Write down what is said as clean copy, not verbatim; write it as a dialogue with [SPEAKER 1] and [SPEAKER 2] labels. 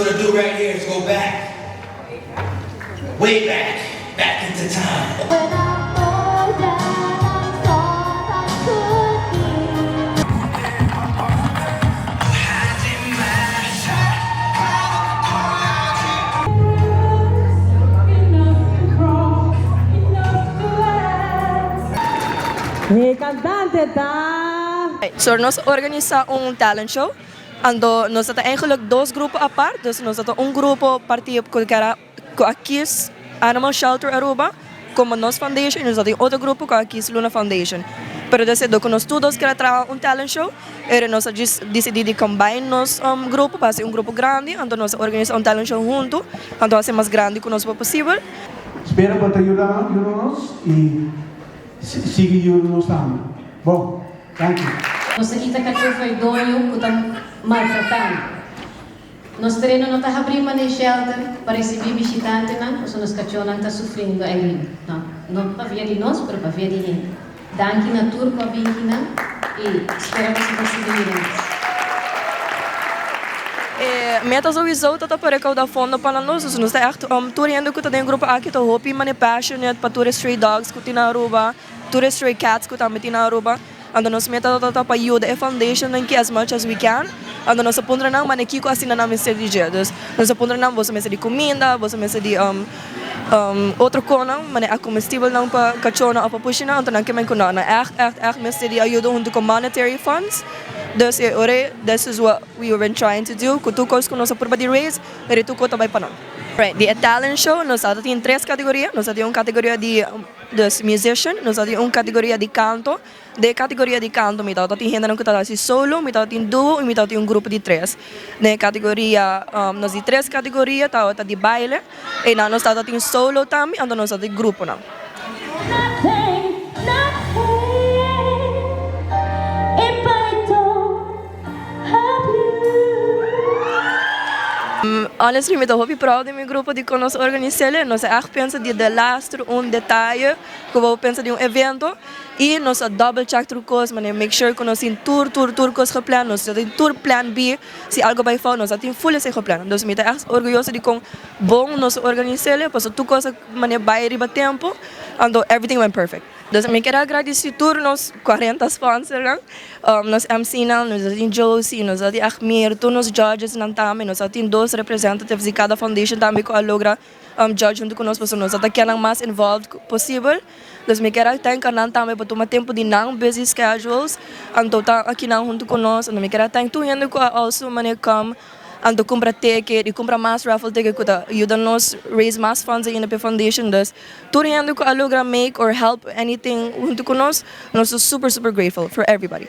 [SPEAKER 1] gonna do right here is go back, way back, back into time.
[SPEAKER 2] Mi cantante ta.
[SPEAKER 3] So nos a organisa un talent show, anto nos ta eigenlijk dos grupo apart, dus nos ta un grupo parti cu kera cu a kies Animal Shelter Aruba como nos foundation y nos ta tin otro grupo cu a kies Luna Foundation. Pero desde cu nos tur dos kera traha un talent show, Ere nos a djis disidí di combine nos grupo pa hasi un grupo grandi, anto nos a organisa un talent show huntu, anto hasi mas grandi ku nos por posibel.
[SPEAKER 4] Spera bo ta yuda nos y sigui yuda nos tambe. Bon, danki.
[SPEAKER 5] Nos ta kita kachó for e doño ku ta maltratá nan. Nos tereno no ta habrí manera shelter pa risibí bishitantenan pasobra nos kachónan ta sufriendo ei. No, no pa via di nos, pero pa via di hende. Danki na tur ku a bin kinan i spera boso ta sigui mira nos.
[SPEAKER 3] E meta souiso ta ta pa recaudá fondo pa nan nos. Nos ta ègt tur hende ku ta den e grupo aki ta hopi manera passionate pa tur e stray dogs ku tin na Aruba, tur e stray cats ku tambe tin na Aruba. Anto nos meta ta ta pa yuda e foundationnan ki as much as we can. Anto nos a puntra nan mane kiko asina nan mester di dje. Dus nos a puntra nan boso mester di kuminda, boso mester di otro konan mane a komestibelnan pa kachónan òf pa pushinan. Anto nan ke men ku no, nan ègt ègt ègt mester di ayuda huntu ku monetary funds. Dus e ora ei this is what we been trying to do ku tur kos ku nos a purba di raise, pero tur kos ta bai pa nan. Right, di e talent show nos a tin tres kategoria. Nos a tin un kategoria di. Dus musician, nos ta tin un categoria di canto, den e categoria di canto mi tabata tin hendenan cu ta haci solo, mi tabata tin duo y mi tabata tin un grupo di tres. Den e categoria, nos di tres categoria tabata di baile, eynan nos tabata tin solo tambe anto nos tabata tin gruponan. Honestly mi ta hopi proud di mi grupo di con nos organis'el. Nos a echt pensa di delaster un detaye cu bo pensa di un evento y nos a double check tur cos manera make sure cu nos tin tur tur tur cos geplan. Nos ta tin tur plan B si algo bay fout nos ta tin full esey geplan. Dus mi ta echt orguyoso di con bon nos a organis'el pasobra tur cos a manera bay riba tempo anto everything went perfect. Dus mi kier a gradisi tur nos 40 sponsornan, nos MC-nan, nos a tin Josie, nos a tin Agmir, tur nos judgesnan tambe, nos a tin dos representatives di cada foundation tambe cu a logra judge hunto cu nos pasobra nos a ta kier nan mas involved posibel. Dus mi kier a thank nan tambe pa tuma tempo di nan busy schedules anto ta akinan hunto cu nos. Anto mi kier a thank tur hende cu a also manera come. Anto cumpra ticket y cumpra mas raffle ticket cu ta yuda nos raise mas funds ainda pa e foundation. Dus tur hende cu a logra make or help anything hunto cu nos, nos ta super super grateful for everybody.